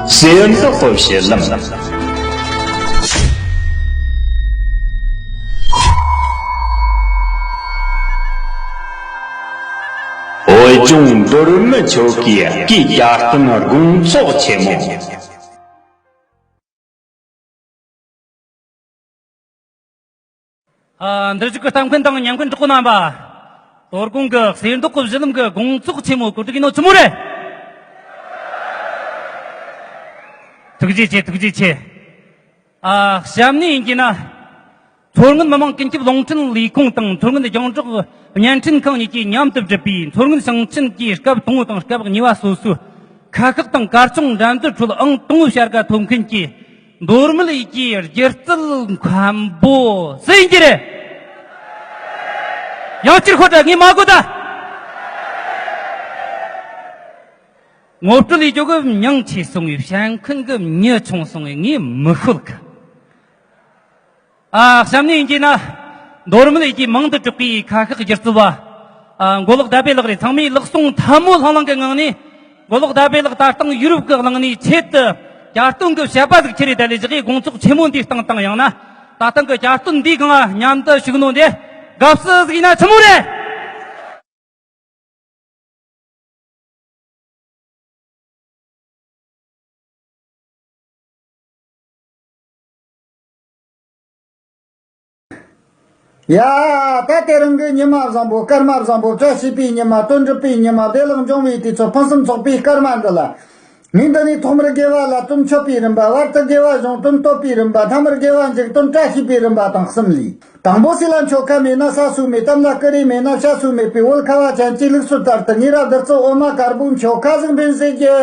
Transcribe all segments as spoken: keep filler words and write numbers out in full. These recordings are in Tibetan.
གསེར་མདོག་གི་བཞུ་ལམ། བོད་ལྗོངས་མདོ་སྨད་ཆོལ་ཁའི་སྐུའི་གྱ་སྟོན་དགོང་ཚོགས་ཆེན་མོ། ཨ། འདིར་བཞུགས་ཀྱི་གཏམ་མཁན་དང་ཉན་མཁན་གྲོགས་པོ་རྣམ་པ། དོ་དགོང་གི་གསེར་མདོག་གི་བཞུ་ལམ་གྱི་དགོང་ཚོགས་ཆེན་མོ་གོ་སྒྲིག་ཡིན་ནོ་ཆི་མོ་རེད། ཐུགས་རྗེ་ཆེ། ཐུགས་རྗེ་ཆེ། ཨ། གཤམ་ནས་ཡིན་གྱི་ན། མཚོ་སྔོན་མི་དམངས་ཀུན་ཁྱབ་རླུང་འཕྲིན་ལས་ཁུངས་དང་མཚོ་སྔོན་རྒྱང་སྒྲོག་བརྙན་འཕྲིན་ཁང་གཉིས་ཀྱིས་མཉམ་དུ་བསྒྲུབས་པའི་མཚོ་སྔོན་ཞིང་ཆེན་གྱི་སྐབས་དང་པོ་དང་སྐབས་གཉིས་པ་སོ་སོའི་ཁ་ཤགས་དང་གར་ཆུང་འགྲན་བསྡུར་ཁྲོད་ཨང་དང་པོའི་བྱ་དགའ་ཐོབ་མཁན་གྱི་མདོ་སྨད་ཡུལ་གྱི་སྒྱུ་རྩལ་མཁན་པོ་སུ་ཡིན་གྱི་རེད། ཡང་བསྐྱར་ཤོད་དྲ། ངས་མ་གོ་ད། ངོ་སྤྲོད་ལས་རྒྱུ་གི་མྱིང་ཆེ་སོང་བས་བཤད་མཁན་གི་མྱི་ཆུང་སོང་བས་ངས་མི་ཤོད་གི། ཨ། གཤམ་ནས་ཡིན་གྱི་ན། མདོ་སྨད་ཡུལ་གྱི་མང་དུ་གྲགས་པའི་ཁ་ཤགས་སྒྱུ་རྩལ་བ། ཨ། མགོ་ལོག་ཟླ་བྷེ་ལགས་རེད། ཚང་མས་ལག་ཟུང་ཐལ་མོ་ལྷང་ལྷང་གི་ངང་ནས། མགོ་ལོག་ཟླ་བྷེ་ལགས་ད་ལྟ་ཡུ་རོབ་ཀྱི་གླིང་ནས་ཆེད་དུ་གྱ་སྟོན་གྱི་བཤད་པ་ཟིག་ཁྱེར་རེ་བསྡད་ལས་བཞག་གི་དགོང་ཚོགས་ཆེན་མོ་འདིའི་སྟེང་དང་། ཡང་ན་ད་ལྟ་གི་གྱ་སྟོན་འདིའི་སྒང་མཉམ་དུ་ཞུགས་ནོ་འདི་དགའ་བསུ་ཟིག་ཡིན་ན་ཆི་མོ་རེད། ཡ། ད་དེ་རིང་གི་ཉི་མ་བཟང་པོ། སྐར་མ་བཟང་པོ། བཀྲ་ཤིས་པའི་ཉི་མ། དོན་འགྲུབ་པའི་ཉི་མ། བདེ་ལེགས་འབྱུང་བའི་དུས་ཚོད། ཕུན་སུམ་ཚོགས་པའི་སྐར་མ་འདི་ལ། ངས་འདི་ནས་ཐོག་མར་དགེ་བ་ལ་དོན་མཆོད་པའི་རིམ་པ། བར་དུ་དགེ་བ་གཞུང་དོན་བསྟོད་པའི་རིམ་པ། ཐ་མར་དགེ་བ་མཇུག་དོན་བཀྲ་ཤིས་པའི་རིམ་པ་དང་གསུམ་ལས། དང་པོ་སྲིད་ལ་མཆོད་ཁ་མེད་ན་ས་སུ་མེད། གཏམ་ལ་ཀུ་རེ་མེད་ན་བྱ་སུ་མེད་པའི་བོད་ཁ་བ་ཅན་གྱི་ལུགས་སྲོལ་ལྟར་དུ། ངེད་རང་བདུད་རྩི་འོ་མ་དཀར་པོའི་མཆོད་ཁ་ཟིག་འཕེན་ཟེར་རྒྱུ།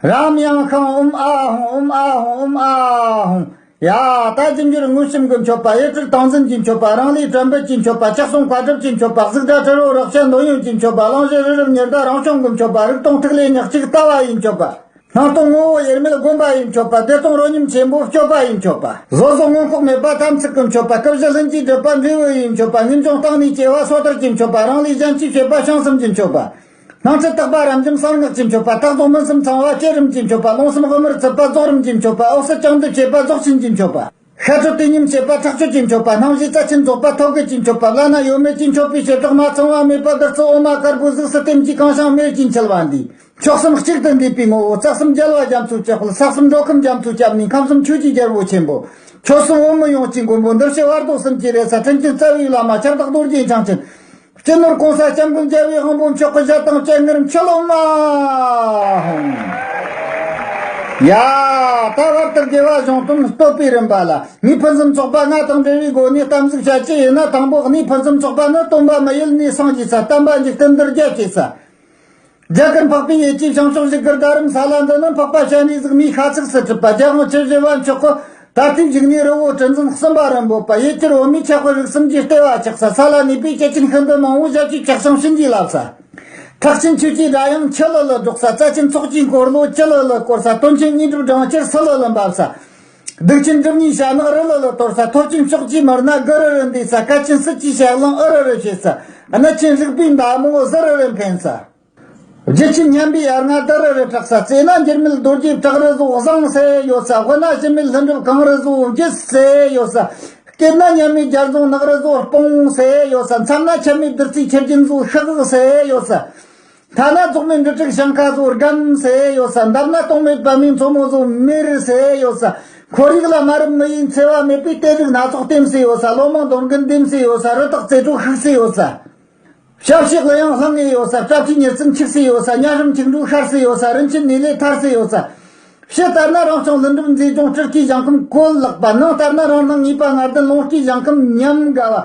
རམ་ཡང་ཤང་ཨོཾ་ཨཱཿཧཱུྃ། ཨོཾ་ཨཱཿཧཱུྃ། ཨོཾ་ཨཱཿཧཱུྃ། ཡ། ད་རྗེ་འབྱོར་དངོས་བཤམས་ཀྱི་མཆོད་པ། གཡས་སྤྲུལ་ཏིང་འཛིན་གྱི་མཆོད་པ། རང་ལས་དྲན་པའི་གྱི་མཆོད་པ། ཕྱག་ཟུང་བཀའ་སྒྲུབ་ཀྱི་མཆོད་པ། གཟུགས་སྒྲ་དྲི་རོ་རེག་བྱ་འདོད་ཡོན་གྱི་མཆོད་པ། གླེང་གཞི་རི་རབ་ཉི་ཟླ་རང་བྱུང་གི་མཆོད་པ། རིག་སྟོང་ཐིག་ལེ་ཉག་གཅིག་ལྟ་བ་ཡི་མཆོད་པ། སྣང་སྟོང་ངོ་བོ་དབྱེར་མེད་སྒོམ་པ་ཡི་མཆོད་པ། བདེ་སྟོང་རོ་སྙོམས་ཆེན་པོ་སྤྱོད་པ་ཡི་མཆོད་པ། བཟོད་གསོལ་མངོན་ལྐོག་མེད་པ་དམ་ཚིག་གི་མཆོད་པ། སྐུ་བཞི་ལྷུན་གྱིས་གྲུབ་པ་འབྲས་བུ་ཡི་མཆོད་པ། ངེས་འབྱུང་གཏིང་ནས་སྐྱེ་བ་སོ་ཐར་གྱི་མཆོད་པ། རང་ལས་གཞན་གཅེས་བྱེད་པ་བྱང་སེམས་ཀྱི་མཆོད་པ། སྣང་སྲིད་དག་པ་རབ་འབྱམས་གསང་སྔགས་ཀྱི་མཆོད་པ། རྟག་རྫོགས་མུན་སེལ་ཚངས་པ་བསྐྱེད་རིམ་གྱི་མཆོད་པ། རླུང་གསུམ་དབུ་མར་ཚུད་པ་རྫོགས་རིམ་གྱི་མཆོད་པ། འོད་གསལ་བཅིངས་འགྲོལ་བྱེད་པ་རྫོགས་ཆེན་གྱི་མཆོད་པ། ཤར་གྲོལ་དུས་མཉམ་བྱེད་པ་ཐག་ཆོད་ཀྱི་མཆོད་པ། སྣང་བཞིའི་རྩལ་ཆེན་རྫོགས་པ་ཐོད་རྒལ་གྱི་མཆོད་པ། བླ་ན་ཡོད་མེད་ཀྱི་མཆོད་པའི་བྱེ་བྲག་མ་ཚང་བ་མེད་པ་བདུད་རྩི་འོ་མ་དཀར་པོའི་གཟུགས་སུ་ལྟེམ་གྱིས་གང་ཤིང་མེར་གྱིས་འཁྱིལ་བ་འདི། མཆོག་གསུམ་གཅིག་ཏུ་འདུས་པའི་ངོ་བོ། རྩ་གསུམ་རྒྱལ་བ་རྒྱ་མཚོའི་སྤྱི་དཔལ། ས་གསུམ་འགྲོ་ཁམས་རྒྱ་མཚོའི་སྐྱབས་གནས། ཁམས་གསུམ་ཆོས་ཀྱི་རྒྱལ་པོ་ཆེན་པོ། ཁྱོད་གསུམ་འོག་མིན་ཡོངས་ཀྱི་མགོན་པོ། འདུལ་བྱེད་བར་དོ་གསུམ་གྱི་རེ་ས། དྲིན་ཅན་རྩ་བའི་བླ་མ། ཁྱབ་བདག་རྡོ་རྗེ་འཆང་ཆེན། སྤྱི་ནོར་གོང་ས་སྐྱབས་མགོན་རྒྱལ་བའི་དབང་པོ་མཆོག་གི་ཞལ་དང་སྤྱན་སྔར་མཆོད་ལོ་མ་ཧོང་། ཡ། ད་བར་དུ་དགེ་བ་གཞུང་དོན་བསྟོད་པའི་རིམ་པ་ལ། ངས་ཕུན་སུམ་ཚོགས་པ་ལྔ་དང་འབྲེལ་བའི་སྒོ་ནས་གཏམ་ཟིག་བཤད་རྒྱུ་ཡིན་ན། དང་པོ་གནས་ཕུན་སུམ་ཚོགས་པ་ནི་སྟོན་པ་མི་ཡུལ་ནས་སངས་རྒྱས་ས། བསྟན་པ་འཇིག་རྟེན་འདིར་རྒྱ་སྐྱེད་ས། རྒྱ་གར་འཕགས་པའི་ཡུལ་གྱི་བྱང་ཕྱོགས་བཞུགས་སྒར་རྡ་རམ་ས་ལ་འདི་ནི། འཕགས་པ་སྤྱན་རས་གཟིགས་མིའི་ཤ་ཚུགས་སུ་གྲུབ་པ། རྒྱལ་དབང་བཅུ་བཞི་པ་མཆོག་གི་ད་ལྟའི་བཞུགས་གནས་རི་བོ་གྲུ་འཛིན་གསུམ་པ་རུ་འབོད་པ། ཡུལ་གྱར་འོ་མའི་ཆར་འབེབས་རིགས་གསུམ་གྱི་ལྟེ་བ་ཆགས་ས། ས་ལ་གནས་པའི་སྐྱེས་ཆེན་ཤིན་ཏུ་མང་བོ་ཞབས་ཀྱི་ཕྱག་ཞིང་བྱིན་གྱིས་བརླབས་ས། ཐེག་ཆེན་ཆོས་ཀྱི་སྒྲ་དབྱངས་ཆུ་ལྷུ་ལྷུ་སྒྲོག་ས། རྩ་ཆེན་ཚོགས་ཀྱི་འཁོར་ལོ་ཆུ་ལྷུ་ལྷུ་བསྐོར་ས། དོན་ཆེན་དངོས་གྲུབ་སྦྲང་ཆར་སིལ་ལྷུ་ལྷུ་འབབ་ས། སྡིག་ཆེན་སྒྲིབ་གཉིས་ཞྭ་ནག་རི་ལྷུ་ལྷུ་གཏོར་ས། ཐོབ་ཆེན་ཕྱོགས་ཀྱི་མི་སྣ་གུ་རུ་རུ་འདུས་ས། གལ་ཆེན་སྲིད་ཀྱི་ཞལ་ལུང་ཨུ་རུ་རུ་བྱེད་ས། གནད་ཆེན་རིག་པའི་མདའ་མོ་ཟུར་རུ་རུ་འཕེན་ས། རྒྱུད་ཆེན་སྙན་པའི་ཡར་ལྔ་དུ་རུ་རུ་གྲགས་ས། རྩེ་ན་འགྱུར་མེད་རྡོ་རྗེ་བྲག་རི་ཚོ་བཟང་ཟེར་ཡོད་ས། དབུ་ན་འཆི་མེད་ལྷུན་གྲུབ་གངས་རི་ཚོ་རྒྱུད་ཟེར་ཡོད་ས། སྐེད་ན་མཉམ་མེད་རྒྱ་རྫོང་ནགས་རི་ཚོ་སྤུངས་ཟེར་ཡོད་ས། མཚམས་ན་འཆི་མེད་བདུད་རྩིའི་ཆུ་རྒྱུན་ཚོ་ཤག་ཟེར་ཡོད་ས། མཐའ་ན་རྫོགས་མེད་འབྲུ་དྲུག་ཞིང་ཁ་ཚོ་སྒམ་ཟེར་ཡོད་ས། འདབས་ན་སྟོང་མེད་པདྨའི་མཚོ་མོ་ཚོ་མེར་ཟེར་ཡོད་ས། ཁོར་ཡུག་ལ་མ་རབས་མི་ཡི་འཚེ་བ་མེད་པའི་གཏེར་རིགས་སྣ་ཚོགས་ལྟེམ་ཟེར་ཡོད་ས། ལོ་མང་རྡོ་རྒན་ལྡེམ་ཟེར་ཡོད་ས། རི་དྭགས་རྩེ་དྲོ་ཤུག་ཟེར་ཡོད་ས། ཞབས་ཕྱི་གླུ་དབྱངས་ལྷང་ངེ་ཡོད་ས། སྐྲ་ཕྲའི་མྱུར་ཚད་འཁྱུག་སེ་ཡོད་ས། ཉ་སྲིན་འཁྱུག་འགྲོས་ཤར་སེ་ཡོད་ས། རིན་ཆེན་ནི་ལས་ཐར་སེ་ཡོད་ས། ཕྱི་ལྟར་ན་རང་བྱུང་ལྷུན་གྲུབ་མཛེས་ལྗོངས་སྤྲུལ་སྐུའི་ཞིང་ཁམས་བཀོད་ལེགས་པ། ནང་ལྟར་ན་རང་སྣང་ངེས་པ་ལྔ་ལྡན་ལོངས་སྐུའི་ཞིང་ཁམས་ཉམས་དགའ་བ།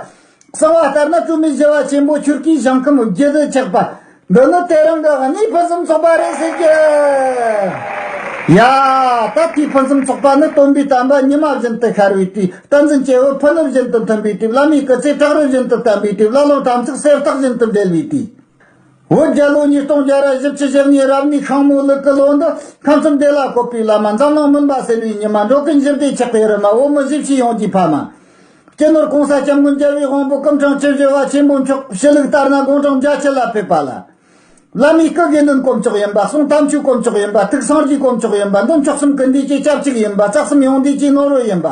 གསང་བ་ལྟར་ན་བཅོས་མའི་བཞི་བ་ཆེན་པོ་ཆོས་སྐུའི་ཞིང་ཁམས་རྒྱུད་དུ་ཆགས་པ། འདི་ནི་དེ་རིང་གི་གནས་ཕུན་སུམ་ཚོགས་པ་རེད་ཟེར་གྱི། ཡ། ད་དེའི་ཕུན་སུམ་ཚོགས་པ་ནི་སྟོན་པའི་བསྟན་པ་ཉི་མ་བཞིན་དུ་ཤར་བའི་དུས། བསྟན་འཛིན་སྐྱེས་བུ་ཕུ་ནུ་བཞིན་དུ་མཐུན་པའི་དུས། བླ་མའི་སྐུ་ཚེ་བྲག་རི་བཞིན་དུ་བརྟན་པའི་དུས། བླ་བློན་དམ་ཚིག་གསེར་ཐག་བཞིན་དུ་འབྲེལ་བའི་དུས། བོད་རྒྱལ་ལོ་ཉིས་སྟོང་བརྒྱ་ར་བཞི་བཅུ་ཞེ་གཉིས་རབ་གནས་ཤིང་མོ་ལུག་གི་ལོ་འདི། ཁམས་གསུམ་བདེ་ལ་བཀོད་པའི་བླ་མ། འཛམ་གླིང་མུན་པ་སེལ་བའི་ཉི་མ། འགྲོ་ཀུན་ཞི་བདེ་ཆགས་པའི་རི་མ། བོད་མི་གཞིས་བྱེས་ཡོངས་ཀྱི་ཕ་མ། སྤྱི་ནོར་གོང་ས་སྐྱབས་མགོན་རྒྱལ་བའི་དབང་པོ་སྐུ་ཕྲེང་བཅུ་བཞི་པ་ཆེན་པོ་མཆོག་ཕྱི་ལུགས་ལྟར་ན་དགུང་གྲངས་བརྒྱད་ཅུ་ལ་ཕེབས་པ་ལ། བླ་མའི་སྐུ་དགེ་འདུན་དཀོན་མཆོག་ཡིན་པ། གསུང་དམ་ཆོས་དཀོན་མཆོག་ཡིན་པ། ཐུགས་སངས་རྒྱས་དཀོན་མཆོག་ཡིན་པ། མདུན་མཆོག་གསུམ་ཀུན་འདུས་ཀྱི་སྐྱབས་གཅིག་ཡིན་པ། རྩ་གསུམ་ཡོན་ཏན་གྱི་ནོར་བུ་ཡིན་པ།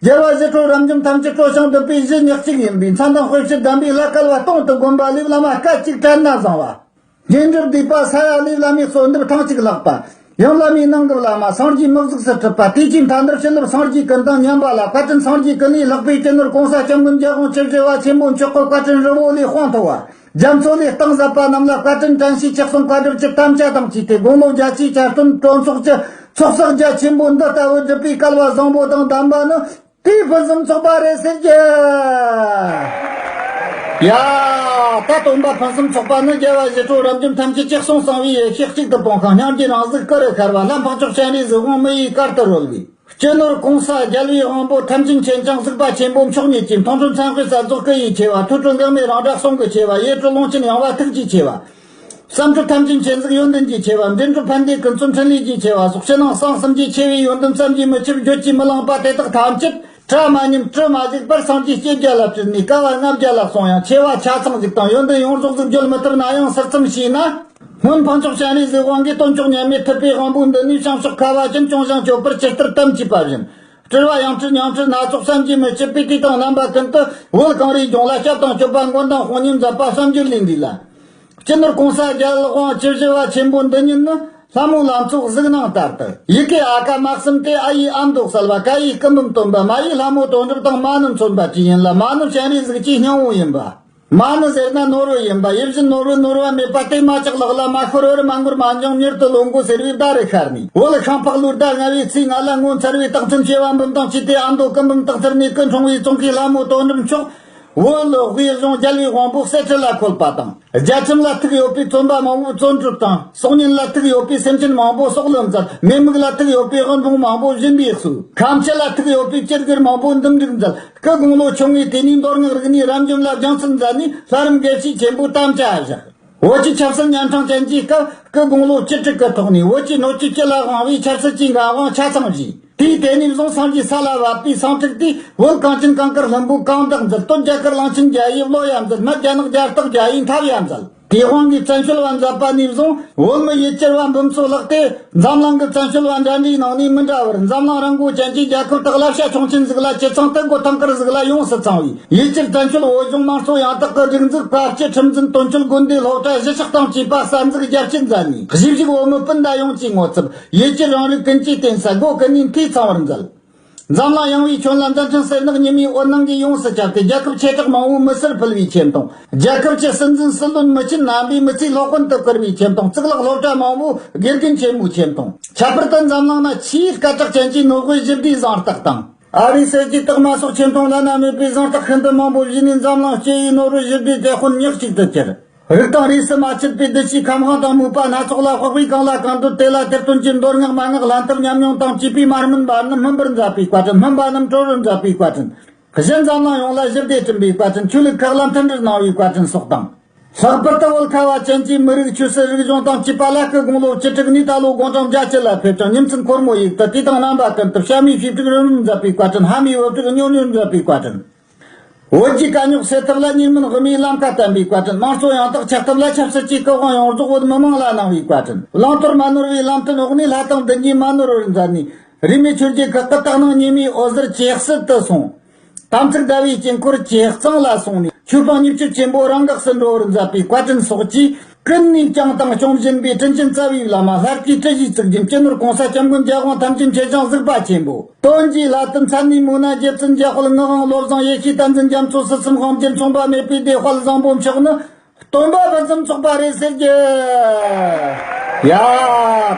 རྒྱལ་བ་ཞི་ཁྲོ་རབ་འབྱམས་ཐམས་ཅད་སྤྲོ་ཞིང་འདུད་པའི་གཞི་ཉག་གཅིག་ཡིན་པའི་མཚན་དང་དཔེ་བྱད་ལྡན་པའི་ལྷ་བསྐལ་པ་སྟོང་དུ་བསྒོམས་པ་ལས། བླ་མ་སྐད་ཅིག་དྲན་ན་བཟང་བ། རྗེས་འགྲོ་སྡིག་པ་ས་ཡ་ལས། བླ་མའི་གསོལ་འདེབས་ཐེངས་གཅིག་ལྷག་པ། ཡང་བླ་མའི་ནང་གི་བླ་མ་སངས་རྒྱས་མི་གཟུགས་སུ་གྲུབ་པ། དུས་ཀྱི་མཐའ་འདིར་སྤྱི་ནོར་སངས་རྒྱས་ཀུན་དང་མཉམ་པ་ལ། བཀའ་དྲིན་སངས་རྒྱས་ཀུན་ལས་ལྷག་པའི་སྤྱི་ནོར་གོང་ས་སྐྱབས་མགོན་རྒྱལ་དབང་བཅུ་བཞི་པ་ཆེན་པོ་མཆོག་གི་བཀའ་དྲིན་རི་བོ་ལས་དཔངས་མཐོ་བ། རྒྱ་མཚོ་ལས་གཏིང་ཟབ་པ་རྣམས་ལ་བཀའ་དྲིན་དྲན་ཤེས་ཆེད་གསུང་བཀའ་སྒྲུབ་ཀྱི་དམ་བཅའ་དང་བཅས་ཏེ། དགུང་ལོ་བརྒྱད་ཅུའི་གྱ་སྟོན་གྲོས་ཚོགས་ཀྱི་ཚོགས་བསགས་རྒྱ་ཆེན་པོ་འདི་ལྟ་བུ་སྒྲུབ་པའི་སྐལ་བ་བཟང་པོ་དང་ལྡན་པ་ནི། དེའི་ཕུན་སུམ་ཚོགས་པ་རེད་ཟེར་རྒྱུ། ཡ། ད་སྟོན་པ་ཕུན་སུམ་ཚོགས་པ་ནི། རྒྱལ་བ་ཞི་ཁྲོ་རབ་འབྱམས་ཐམས་ཅད་ཅེས་གསུངས་གསང་བའི་ཡེ་ཤེས་གཅིག་ཏུ་སྤུངས་ཤིང་། སྙིང་རྗེའི་རང་གཟུགས་སྐུ་རུ་ཤར་བ་ལྷ། འཕགས་མཆོག་སྤྱན་རས་གཟིགས་དབང་མི་ཡི་གར་དུ་རོལ་བའི། སྤྱི་ནོར་གོང་ས་རྒྱལ་བའི་དབང་པོ་ཐམས་ཅད་མཁྱེན་ཅིང་གཟིགས་པ་ཆེན་པོ་མཆོག་ཉིད་ཀྱིས། མཐོང་གྲོལ་མཚན་དཔེ་གསལ་རྫོགས་སྐུ་ཡི་ཆེ་བ། ཐོས་གྲོལ་འགག་མེད་རང་སྒྲ་གསུང་གི་ཆེ་བ། ཡེ་གྲོལ་ཀློང་ཆེན་ཡངས་པ་ཐུགས་ཀྱི་ཆེ་བ། བསམ་གྲུབ་ཐམས་ཅད་མཁྱེན་གཟིགས་ཡོན་ཏན་གྱི་ཆེ་བ། འདྲེན་གྲུབ་ཕན་བདེ་ཀུན་འཚོ་འཕྲིན་ལས་ཀྱི་ཆེ་བ་སོགས། ཕྱི་ནང་གསང་གསུམ་གྱི་ཆེ་བའི་ཡོན་ཏན་བསམ་གྱིས་མི་ཁྱབ། བརྗོད་ཀྱིས་མི་ལངས་པ་དེ་དག་ཐམས་ཅད་བྲི་མ་ཉམས་བྲི་མ་གཞུག་པར་སངས་རྒྱས་སྐྱེ་བརྒྱ་ལ་བྲིས་ནས། བསྐལ་པ་ལྔ་བརྒྱ་ལ་སོང་ཡང་། ཆེ་བ་ཆ་ཚང་ཟིག་དང་ཡོན་ཏན་ཡོངས་རྫོགས་ཟིག་བརྗོད་མི་ཐུབ་ན་ཡང་། ཟུར་ཙམ་ཞུས་ན། སྔོན་འཕགས་མཆོག་སྤྱན་རས་གཟིགས་དབང་གིས་སྟོན་མཆོག་མཉམ་མེད་ཐུབ་པའི་དབང་པོའི་མདུན་ནས། བྱང་ཕྱོགས་ཁ་བ་ཅན་སྐྱོང་ཞིང་སྐྱོབ་པར་ཇི་ལྟར་དམ་བཅས་པ་བཞིན། སྤྲུལ་པ་ཡང་སྤྲུལ་ཉིང་སྤྲུལ་སྣ་ཚོགས་བསམ་གྱིས་མི་ཁྱབ་པས། དུས་དང་རྣམ་པ་ཀུན་ཏུ་བོད་གངས་རིའི་ལྗོངས་ལ་སྐྱབས་དང་སྐྱོབ་པ་མགོན་དང་དཔུང་གཉེན་མཛད་པ་བསམ་བརྗོད་ལས་འདས་ལ། སྤྱི་ནོར་གོང་ས་རྒྱལ་དབང་བཅུ་བཞི་པ་ཆེན་པོ་འདི་ཉིད་ནི། ལྷ་མོའི་ལམ་ཚོགས་གཟིགས་སྣང་ལྟར་དུ། ཡི་གེ་ཨ་ཀ་མ་གསུམ་སྟེ། ཨ་ཡིག་ཨ་མདོ་གསལ་བ། ཀ་ཡིག་སྐུ་འབུམ་སྟོན་པ། མ་ཡིག་ལྷ་མོ་དོན་གྲུབ་དང་མ་ཎི་མཚོན་པ་བཅས་ཡིན་ལ། མ་ཎི་སྤྱན་རས་གཟིགས་ཀྱི་སྙིང་པོ་ཡིན་པ། མ་ཎི་ཟེར་ན་ནོར་བུ་ཡིན་པ། ཡིད་བཞིན་ནོར་བུ་ནོར་བ་མེད་པ་སྟེ། མ་ཆགས་ལག་ལ་མ་ཤོར་བར། མ་འགོར་མ་འགྱངས་མྱུར་དུ་ལོངས་སྐུ་ཟེར་བའི་བརྡ་རུ་ཤར་ནས། བོད་ཤིང་ཕག་ལོའི་ཟླ་ལྔ་བའི་ཚེས་ལྔ་ལ་ངོ་མཚར་བའི་རྟགས་མཚན་བྱེ་བ་འབུམ་དང་བཅས་ཏེ། ཨ་མདོ་སྐུ་འབུམ་སྟག་ཚེར་ནས་སྐུ་འཁྲུངས་པའི་ཙོང་ཁའི་ལྷ་མོ་དོན་གྲུབ་མཆོག་བོད་དབུས་གཞུང་རྒྱལ་བའི་དབང་པོ་གསེར་ཁྲི་ལ་འཁོད་པ་དང་། རྒྱལ་ཁྲིམས་ལ་ཐུག་ཡོད་པའི་བཙོན་པ་མང་པོ་བཙོན་གྲོལ་དང་། སྲོག་ཉེན་ལ་ཐུག་ཡོད་པའི་སེམས་ཅན་མང་པོ་སྲོག་བླུ་མཛད། མེ་མུག་ལ་ཐུག་ཡོད་པའི་དབུལ་ཕོངས་མང་པོ་སྦྱིན་པའི་གསོས། ཁ་འཆམ་ལ་ཐུག་ཡོད་པའི་སྤྱི་སྒེར་མང་པོ་འདུམ་འགྲིག་མཛད། སྐུ་དགུང་ལོ་ཆུང་བས་དེ་ནས་མདོ་སྔགས་རིག་གནས་རབ་འབྱམས་ལ་སྦྱང་བརྩོན་མཛད་ནས། ལྷ་རམས་དགེ་བཤེས་ཆེན་པོའི་དམ་བཅའ་བཞག་བོད་ཀྱི་ཆབ་སྲིད་ཉམ་ཆུང་ཅན་གྱི་སྐབས། སྐུ་དགུང་ལོ་བཅུ་དྲུག་གི་ཐོག་ནས་བོད་ཀྱི་སྣོད་བཅུད་སྤྱི་ལ་དབང་བའི་ཆབ་སྲིད་ཀྱི་འགན་དབང་ཆ་ཚང་བཞེས། དུས་དེ་ནས་བཟུང་སངས་རྒྱས་ས་ལ་བབས་པའི་སེང་ཕྲུག་དེས། བོད་གངས་ཅན་གངས་དཀར་ལྷུན་པོ་གང་དག་མཛད། སྟོད་རྒྱ་གར་གླིང་ཆེན་རྒྱ་ཡིས་བློ་ཡ་མཛད། སྨད་རྒྱ་ནག་རྒྱ་སྟག་རྒྱ་ཡིས་འཐབ་ཡ་མཛད། དེའི་དབང་གིས་བཙན་བྱོལ་བ་མཛད་པ་ནས་བཟུང་བོད་མི་ཡུལ་གྱར་བ་འབུམ་ཚོ་ལྷག་སྟེ། འཛམ་གླིང་གི་བཙན་བྱོལ་བ་འདྲ་འདྲའི་ནང་ནས་མི་འདྲ་བར། འཛམ་གླིང་རང་མགོ་ཅན་གྱི་རྒྱལ་ཁབ་དག་བསླབ་བྱ་ཆུང་ཆེན་ཟིག་ལ། སྤྱི་ཚང་དུ་སྒོ་ཐང་དཀར་ཟིག་ལ་ཡོངས་སུ་ཚང་བའི་ཡུལ་གྱར་བཙན་བྱོལ་བོད་གཞུང་དམངས་གཙོ་ཡང་དག་གི་སྒྲིག་འཛུགས། དཔལ་སྤྱི་ཁྲིམས་འཛིན་དོན་གཅོད་དགོན་སྡེ་སློབ་གྲྭ་གཞིས་ཆགས་དང་བཅས་པ་གསར་འཛུགས་རྒྱ་སྐྱེད་མཛད་ནས། གཞིས་བཞུགས་བོད་མི་སྤུན་ཟླ་ཡོངས་ཀྱིས་ངོ་ཚབ། ཡུལ་གྱར་རང་རིགས་ཀུན་གྱིས་བརྟེན་ས་སྒོ་ཀུན་ནས་འཐུས་ཚང་བར་མཛད། འཛམ་གླིང་ཡངས་པའི་ཁྱོན་ལ་མཛའ་མཐུན་གསེར་ནག་ཉི་མའི་འོད་སྣང་གིས་ཡོངས་སུ་ཁྱབ་སྟེ། རྒྱལ་ཁབ་ཆེ་གྲས་མང་པོའི་མི་སེར་ཕུལ་བའི་ཆེ་མཐོང་། རྒྱལ་ཁབ་ཀྱི་སྲིད་འཛིན་སྲིད་བློན་མི་ཆེན་རྣམ་པས་མི་ཚེའི་སློབ་དཔོན་དུ་བཀུར་བའི་ཆེ་མཐོང་། གཙུག་ལག་སློབ་གྲྭ་མང་པོའི་དགེ་རྒན་ཆེན་མོའི་ཆེ་མཐོང་། ཁྱད་པར་དུ་འཛམ་གླིང་ན་ཆེས་སྐད་གྲགས་ཅན་གྱི་ནོ་བྷེལ་ཞི་བདེའི་གཟེངས་རྟགས་དང་། ཨ་རིའི་གསེར་གྱི་རྟགས་མ་སོགས་ཆེ་མཐོང་བླ་ན་མེད་པའི་གཟེངས་རྟགས་ཤིན་ཏུ་མང་པོ་བཞེས་ནས། འཛམ་གླིང་སྤྱི་ཡི་ནོ་བྷེལ་ཞི་བདེའི་དེད་དཔོན་ཉག་གཅིག་ཏུ་གྱུར། རིགས་དང་རིས་སུ་མ་ཆད་པའི་གདུལ་བྱའི་ཁམས་དབང་དང་མོས་པ་སྣ་ཚོགས་ལ་དཔག་པའི་གང་ལ་གང་འདུལ། དེ་ལ་དེད་དཔོན་གྱི་མདོ་སྔགས་མན་ངག་ལྷ་མཐར་ཉམས་མྱོང་དང་བཅས་པའི་མ་སྨིན་པ་རྣམས་སྨིན་པར་མཛད་པའི་བཀའ་དྲིན། སྨིན་པ་རྣམས་གྲོལ་བར་མཛད་པའི་བཀའ་དྲིན། གཞན་འཛམ་གླིང་ཡོངས་ལ་ཞི་བདེ་བསྐྲུན་པའི་བཀའ་དྲིན། ཆོས་ལུགས་ཁག་ལ་མཐུན་སྒྲིལ་གནང་བའི་བཀའ་དྲིན་སོགས་དང་། ལྷག་པར་དུ་བོད་ཁ་བ་ཅན་གྱི་མི་རིགས་ཆོས་སྲིད་རིག་གཞུང་དང་བཅས་པ་ལ། སྐུ་དགུང་ལོ་བཅུ་དྲུག་ནས་ད་ལོ་དགུང་གྲངས་བརྒྱད་ཅུ་ལ་ཕེབས་ཀྱང་། ཉིན་མཚན་འཁོར་མོ་ཡུག་ཏུ་དུས་དང་རྣམ་པ་ཀུན་ཏུ་བྱ་མའི་བྱིའུ་ཕྲུག་རོལ་མོར་མཛད་པའི་བཀའ་དྲིན། ལྷ་མོའི་བུ་ཕྲུག་སྨྱོ་སྨྱོར་མཛད་པའི་བཀའ་དྲིན། བོད་ཀྱི་དཀའ་རྙོག་སེལ་ཐབས་ལ་གཉིས་སྨན་དབུ་མའི་ལམ་ཁ་བསྟན་པའི་བཀའ་དྲིན། དམངས་གཙོ་ཡང་དག་ཆགས་ཐབས་ལ་ཆབ་སྲིད་ཀྱི་སྐུ་དབང་ཡོངས་རྫོགས་བོད་མི་མང་ལ་གནང་བའི་བཀའ་དྲིན། བླང་དོར་མ་ནོར་བའི་ལམ་སྟོན་འོག་ནས་ལྷ་དང་བདུད་གཉིས་མ་ནོར་བར་མཛད་ནས། རིས་མེད་ཆོས་བརྒྱུད་ཁག་གི་དག་སྣང་ཉི་མའི་འོད་ཟེར་ཇེ་གསལ་དུ་སོང་། དམ་ཚིག་ཟླ་བའི་དཀྱིལ་འཁོར་ཇེ་གཙང་ལ་སོང་ནས། ཆོས་སྤང་ཉེས་སྤྱོད་ཆེན་པོ་རང་འགགས་སུ་འགྲོ་བར་མཛད་པའི་བཀའ་དྲིན་སོགས་ཀྱིས། ཀུན་ནས་བསྐྱངས་དང་སྐྱོང་བཞིན་པའི་དྲིན་ཅན་རྩ་བའི་བླ་མ། ལྷ་སྐུའི་སྤྲུལ་གཞིའི་གཙུག་རྒྱན། སྤྱི་ནོར་གོང་ས་སྐྱབས་མགོན་རྒྱལ་དབང་ཐམས་ཅད་མཁྱེན་ཅིང་གཟིགས་པ་ཆེན་པོ། དོན་གྱི་ལྷ་དུ་མཚན་ནས་མོས་ན། རྗེ་བཙུན་འཇམ་དཔལ་ངག་དབང་བློ་བཟང་ཡེ་ཤེས་བསྟན་འཛིན་རྒྱ་མཚོ། སྲིད་གསུམ་དབང་བསྒྱུར་མཚུངས་པ་མེད་པའི་སྡེ་དཔལ་བཟང་པོ་མཆོག་ནི། སྟོན་པ་ཕུན་སུམ་ཚོགས་པ་རེད་ཟེར་རྒྱུ། ཡ།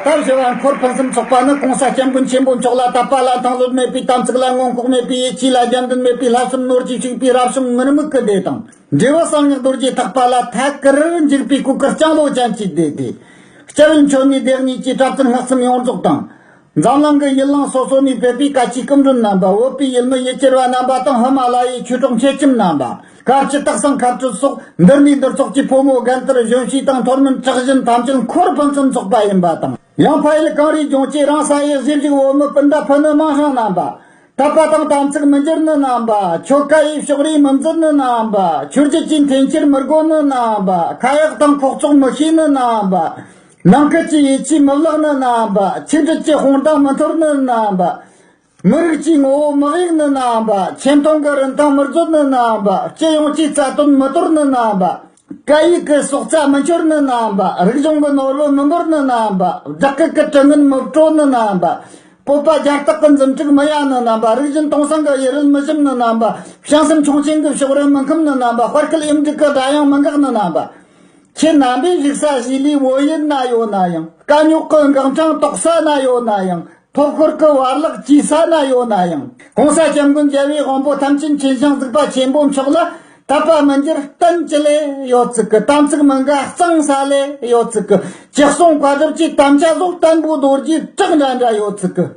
ད་བཞི་བ་འཁོར་ཕུན་སུམ་ཚོགས་པ་ནི། གོང་ས་སྐྱབས་མགོན་ཆེན་པོ་མཆོག་ལ་དད་པ་ལ་མཐོང་ལོད་མེད་པའི། དམ་ཚིག་ལ་མངོན་ལྐོག་མེད་པའི། ཡིད་ཆེས་ལ་རྒྱབ་མདུན་མེད་པའི། བསླབ་གསུམ་ནོར་གྱིས་ཕྱུག་པའི་རབ་བྱུང་ངུར་སྨྲིག་གི་སྡེ་དང་། འབྲས་བུ་གསང་སྔགས་རྡོ་རྗེ་ཐེག་པ་ལ་ཐད་ཀར་འཇུག་པའི་གོ་སྐུ་ལྕང་ལོ་ཅན་གྱི་སྡེ་སྟེ། སྐྱབས་ཡུལ་མཆོད་མེའི་སྡེ་གཉིས་ཀྱི་གྲྭ་བཙུན་ལྷག་བསམ་ཡོངས་རྫོགས་དང་། འཛམ་གླིང་གི་ཡུལ་ལུང་སོ་སོ་ནས་ཕེབས་པའི་བཀའ་ཆོས་སྐུ་མགྲོན་རྣམ་པ། བོད་པའི་ཡུལ་མི་ཡུལ་གྱར་བ་རྣམ་པ་དང་། ཧི་མ་ལ་ཡའི་ཆོས་གྲོགས་མཆེད་ཁྱིམ་རྣམ་པ། བཀའ་སྤྱི་སྟག་ཚང་མཁའ་སྤྲུལ་སོགས། འདིར་ནས་འདིར་ཚོགས་ཀྱི་ཕོ་མོ་རྒན་དར་གཞོན་བྱིས་དང་། མཐོ་དམན་གྲགས་ཅན་ཐམས་ཅད་འཁོར་ཕུན་སུམ་ཚོགས་པ་ཡིན་པ་དང་། ཡང་ཕ་ཡུལ་གངས་རིའི་ལྗོངས་ཀྱི་རང་ས་ཡི་གཞིས་བཞུགས་བོད་མི་སྤུན་ཟླ་ཕུ་ནུ་མིང་སྲིང་རྣམ་པ། དད་པ་དང་དམ་ཚིག་མི་འགྱུར་ནི་རྣམ་པ། ཆོལ་ཁ་ཡི་ཕྱོགས་རིས་མི་འཛིན་ནི་རྣམ་པ། ཆོས་བརྒྱུད་ཀྱི་འཐེན་འཁྱེར་མི་དགོས་ནི་རྣམ་པ། ཁ་ཡག་དང་ཁོག་བཙོག་མི་ཤེས་ནི་རྣམ་པ། ནང་ཁུལ་གྱི་ཡིད་ཆེས་མི་བརླག་ནི་རྣམ་པ། ཆིག་སྒྲིལ་གྱི་དཔུང་གདང་མི་འཐོར་ནི་རྣམ་པ། མི་རིགས་ཀྱི་ངོ་བོ་མི་གཡུག་ནི་རྣམ་པ། ཆེ་མཐོང་གི་རིན་ཐང་མི་རྫོགས་ནི་རྣམ་པ། སྤྱི་ཡོངས་ཀྱི་རྩ་དོན་མི་དོར་ནི་རྣམ་པ། སྐད་ཡིག་གི་སྲོག་རྩ་མི་འཆོར་ནི་རྣམ་པ། རིག་གཞུང་གི་ནོར་བུ་མི་འབོར་ནི་རྣམ་པ། བདག་གི་སྐད་དྲི་ངན་མི་བྲོ་ནི་རྣམ་པ། སྤོབས་པ་རྒྱ་སྟག་གི་འཛུམ་དྲུག་མི་ཡལ་ནི་རྣམ་པ། རིག་གཞུང་སྟོང་སང་གི་གཡུ་རལ་མི་ཞིམ་ནི་རྣམ་པ། བྱང་སེམས་ཁྱུང་ཆེན་གྱི་ཕྱོགས་རིས་མི་འཁུམ་ནི་རྣམ་པ། དཔའ་སྐད་ཨེ་མ་འགྲིག་གི་སྒྲ་དབྱངས་མི་འགག་ནི་རྣམ་པ། ཁྱེད་རྣམ་པས་རིག་ས་གཞིས་ལུས་བོད་ཡུལ་ན་ཡོད་ན་ཡང་། དཀའ་རྙོག་གི་འགག་འཕྲང་དོག་ས་ན་ཡོད་ན་ཡང་། ཐོབ་ཤོར་གྱི་བར་ལག་བཅོས་ས་ན་ཡོད་ན་ཡང་། ༸གོང་ས་༸སྐྱབས་མགོན་རྒྱལ་བའི་དབང་པོ་ཐམས་ཅད་མཁྱེན་ཞིང་གཟིགས་པ་ཆེན་པོ་མཆོག་ལ་དད་པ་མི་འགྱུར་བསྟན་ཅི་ལས་ཡོད་ཚིག་གི། དམ་ཚིག་མི་འགལ་གཙང་ས་ལས་ཡོད་ཚིག་གི། ཅི་གསུང་བཀའ་སྒྲུབ་ཀྱི་དམ་བཅའ་ཟོ་བརྟན་པོ་རྡོ་རྗེའི་བྲག་འདྲ་འདྲ་ཡོད་ཚིག་གི།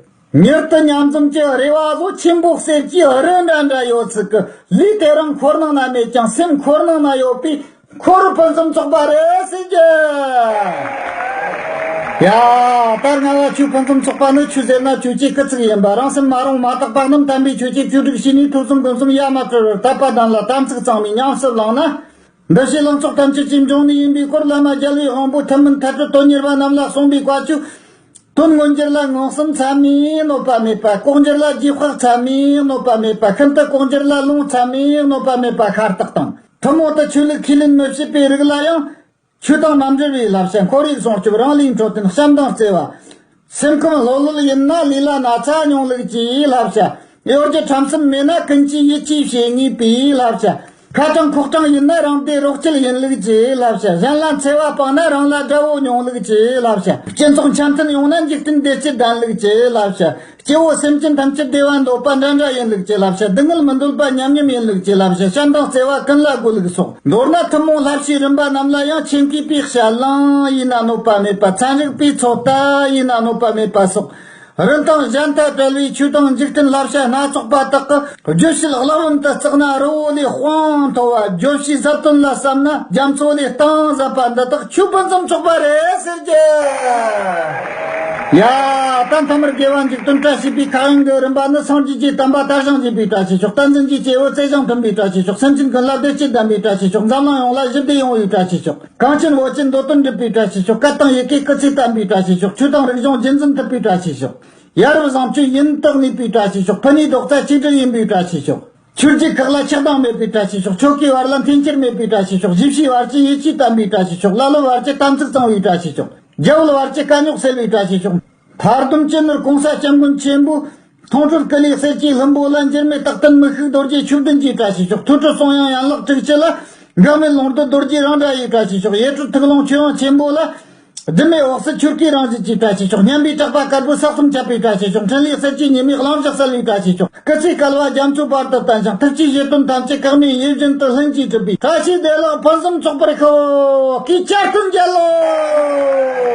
མྱུར་དུ་མཉམ་འཛོམས་ཀྱི་རེ་བ་ཟོ་ཆེན་པོ་གསེར་གྱི་རི་འདྲ་འདྲ་ཡོད་ཚིག་གི། ལུས་དེ་རིང་འཁོར་ནང་ན་མེད་ཀྱང་སེམས་འཁོར་ནང་ན་ཡོད་པའི་འཁོར་ཕུན་སུམ་ཚོགས་པ་རེད་ཟེར་རྒྱུ། ཡ། ད་རྔ་བ་ཆོས་ཕུན་སུམ་ཚོགས་པ་ནི་ཆོས་ཟེར་ན་ཆོས་ཀྱི་སྐུལ་ཚིག་ཡིན་པ། རང་སེམས་མ་རུངས་མ་དག་པ་རྣམས་དམ་པའི་ཆོས་ཀྱི་བཅོས་སྒྲིག་བྱས་ནས་ཐོས་བསམ་སྒོམ་གསུམ་ཡ་མ་བྲལ་བར་དད་པ་ལྡན་ལ་དམ་ཚིག་གཙང་མའི་ཉམས་སུ་བླངས་ན། འདུ་བྱེད་ལྷ་ཚོགས་ཐམས་ཅད་ཀྱི་འབྱུང་གནས་ཡིན་པའི་སྐོར་བླ་མ་རྒྱལ་བའི་དབང་པོ་ཐུན་མིན་མཐར་ཐུག་དོན་གཉེར་བ་རྣམས་ལ་གསུངས་པའི་བཀའ་ཆོས། དོན་མངོན་འགྱུར་ལ་མངོན་སུམ་ཚད་མས་གནོད་པ་མེད་པ། ལྐོག་འགྱུར་ལ་རྗེས་དཔག་ཚད་མས་གནོད་པ་མེད་པ། ཤིན་ཏུ་ལྐོག་འགྱུར་ལ་ལུང་ཚད་མས་གནོད་པ་མེད་པ་ཤ་སྟག་དང་། ཐུན་མོང་དུ་ཆོས་ལུགས་ཁས་ལེན་མི་བྱེད་པའི་རིགས་ལ་ཡང་། ཆོས་དང་མ་འབྲེལ་བའི་བསླབ་བྱ། ཁོར་ཡུག་སྲུང་སྐྱོབ། རང་ལུས་འཕྲོད་བསྟེན། བྱམས་དང་བརྩེ་བ། སེམས་ཁམས་ལྷོད་ལྷོད་ཡིན་ན་ལུས་ལ་ན་ཚ་མྱོང་ལུགས་ཀྱི་བསླབ་བྱ། གཡོ་སྒྱུ་ཁྲམ་གསུམ་མེད་ན་ཀུན་གྱིས་ཡིད་ཆེས་བྱེད་ངེས་པའི་བསླབ་བྱ། ཁ་དྲང་ཁོག་དྲང་ཡིན་ན་རང་བདེ་རོགས་སྐྱིད་ཡིན་ལུགས་ཀྱི་བསླབ་བྱ། གཞན་ལ་འཚེ་བ་སྤངས་ན་རང་ལ་དགྲ་བོ་མྱོང་ལུགས་ཀྱི་བསླབ་བྱ། སྤྱི་ཚོགས་འཆམ་མཐུན་ཡོང་ན་འཇིག་རྟེན་བདེ་སྐྱིད་ལྡན་ལུགས་ཀྱི་བསླབ་བྱ། སྐྱེ་བོ་སེམས་ཅན་ཐམས་ཅད་བདེ་བ་འདོད་པ་འདྲ་འདྲ་ཡིན་ལུགས་ཀྱི་བསླབ་བྱ། སྡུག་བསྔལ་མི་འདོད་པ་མཉམ་མཉམ་ཡིན་ལུགས་ཀྱི་བསླབ་བྱ། བྱམས་དང་བརྩེ་བ་ཀུན་ལ་དགོས་ལུགས་སོགས། མདོར་ན་ཐུན་མོང་བསླབ་བྱའི་རིམ་པ་རྣམས་ལ་ཡང་ཆེད་མཁས་པའི་དཔྱད་གླེང་ཡིན་ན་གནོད་པ་མེད་པ། ཚན་རིག་པའི་ཚོད་ལྟ་ཡིན་ན་གནོད་པ་མེད་པ་སོགས། རིན་ཐང་གཞལ་མཐའ་བྲལ་བའི་ཆོས་དང་འཇིག་རྟེན་བསླབ་བྱ་སྣ་ཚོགས་པ་དག་གི་བརྗོད་བྱའི་གླེགས་བམ་དུ་བརྩིས་ན་རི་བོ་ལས་དཔངས་མཐོ་བ། བརྗོད་བྱའི་ཟབ་དོན་ལ་བསམ་ན་རྒྱ་མཚོ་ལས་གཏིང་ཟབ་པ། འདི་དག་ཆོས་ཕུན་སུམ་ཚོགས་པ་རེད་ཟེར་རྒྱུ། ཡ། ད་མཐའ་མར་དགེ་བ་འཇིག་རྟེན་བཀྲ་ཤིས་པའི་ཁ་དབང་གི་རིམ་པ་ནི། སངས་རྒྱས་ཀྱི་བསྟན་པ་དར་ཞིང་རྒྱས་པའི་བཀྲ་ཤིས་ཤོག། བསྟན་འཛིན་གྱི་སྐྱེས་བུ་ཚེ་ཞིང་མཐུན་པའི་བཀྲ་ཤིས་ཤོག། སེམས་ཅན་ཀུན་ལ་བདེ་སྐྱིད་ལྡན་པའི་བཀྲ་ཤིས་ཤོག། འཛམ་གླིང་ཡོངས་ལ་ཞི་བདེ་ཡོང་བའི་བཀྲ་ཤིས་ཤོག། གངས་ཅན་བོད་ཀྱི་འདོད་དོན་འགྲུབ་པའི་བཀྲ་ཤིས་ཤོག། སྐད་དང་ཡི་གེ་སྐུ་ཚེ་བརྟན་པའི་བཀྲ་ཤིས་ཤོག། ཆོས་དང་རིག་གཞུང་རྒྱུན་འཛིན་ཐུབ་པའི་བཀྲ་ཤིས་ཤོག། ཡ་རབས་བཟང་སྤྱོད་ཡུན་དུ་གནས་པའི་བཀྲ་ཤིས་ཤོག། ཕུ་ནུའི་རྡོག་རྩ་གཅིག་སྒྲིལ་ཡིན་པའི་བཀྲ་ཤིས་ཤོག། ཆོས་བརྒྱུད་ཁག་ལ་ཆགས་སྡང་མེད་པའི་བཀྲ་ཤིས་ཤོག། ཆོལ་ཁའི་བར་ལ་འཐེན་འཁྱེར་མེད་པའི་བཀྲ་ཤིས་ཤོག། གཞིས་བྱེས་བར་གྱི་ཡིད་ཆེས་བརྟན་པའི་བཀྲ་ཤིས་ཤོག། ཀླ་ཀློ་བར་གྱི་དམ་ཚིག་གཙང་བའི་བཀྲ་ཤིས་ཤོག། རྒྱ་བོད་བར་གྱི་དཀའ་རྙོག་སེལ་བའི་བཀྲ་ཤིས་ཤོག། མཐའ་སྡོམ་སྤྱི་ནོར་༸གོང་ས་༸སྐྱབས་མགོན་ཆེན་པོའི་མཐོང་གྲོལ་སྐུ་ལས་གསེར་གྱི་ལྷུན་པོ་ལ། འགྱུར་མེད་རྟག་བརྟན་མི་ཤིགས་རྡོ་རྗེ་ཆོས་བདུན་གྱི་བཀྲ་ཤིས་ཤོག། ཐོས་གྲོལ་གསུང་དབྱངས་ཡན་ལག་དྲུག་ཅུ་ལ། འགག་མེད་ལུང་བསྟན་རྡོ་རྗེ་རང་འདྲ་ཡི་བཀྲ་ཤིས་ཤོག། ཡིད་སྤྲུལ་ཐུགས་ཀློང་ཆོས་དབྱིངས་ཆེན་པོ་ལ། སྒྱུ་མའི་འོད་ཟེར་ཆོས་སྐུའི་རང་བཞིན་གྱི་བཀྲ་ཤིས་ཤོག། སྙན་པའི་གྲགས་པ་དཀར་པོའི་ས་གསུམ་ཁྱབ་པའི་བཀྲ་ཤིས་ཤོག། འཕྲིན་ལས་གསེར་གྱི་ཉི་མའི་གླིང་བཞི་གསལ་བའི་བཀྲ་ཤིས་ཤོག། སྐུ་ཚེ་བསྐལ་པ་རྒྱ་མཚོའི་བར་དུ་བརྟན་ཞིང་། ཐུགས་ཀྱི་བཞེད་དོན་ཐམས་ཅད་གེགས་མེད་ཡིད་བཞིན་དུ་ལྷུན་གྱིས་གྲུབ་པའི་བཀྲ་ཤིས་བདེ་ལེགས་ཕུན་སུམ་ཚོགས་པར་ཤོག། སྐུའི་གྱ་སྟོན་རྒྱལ་ལོ།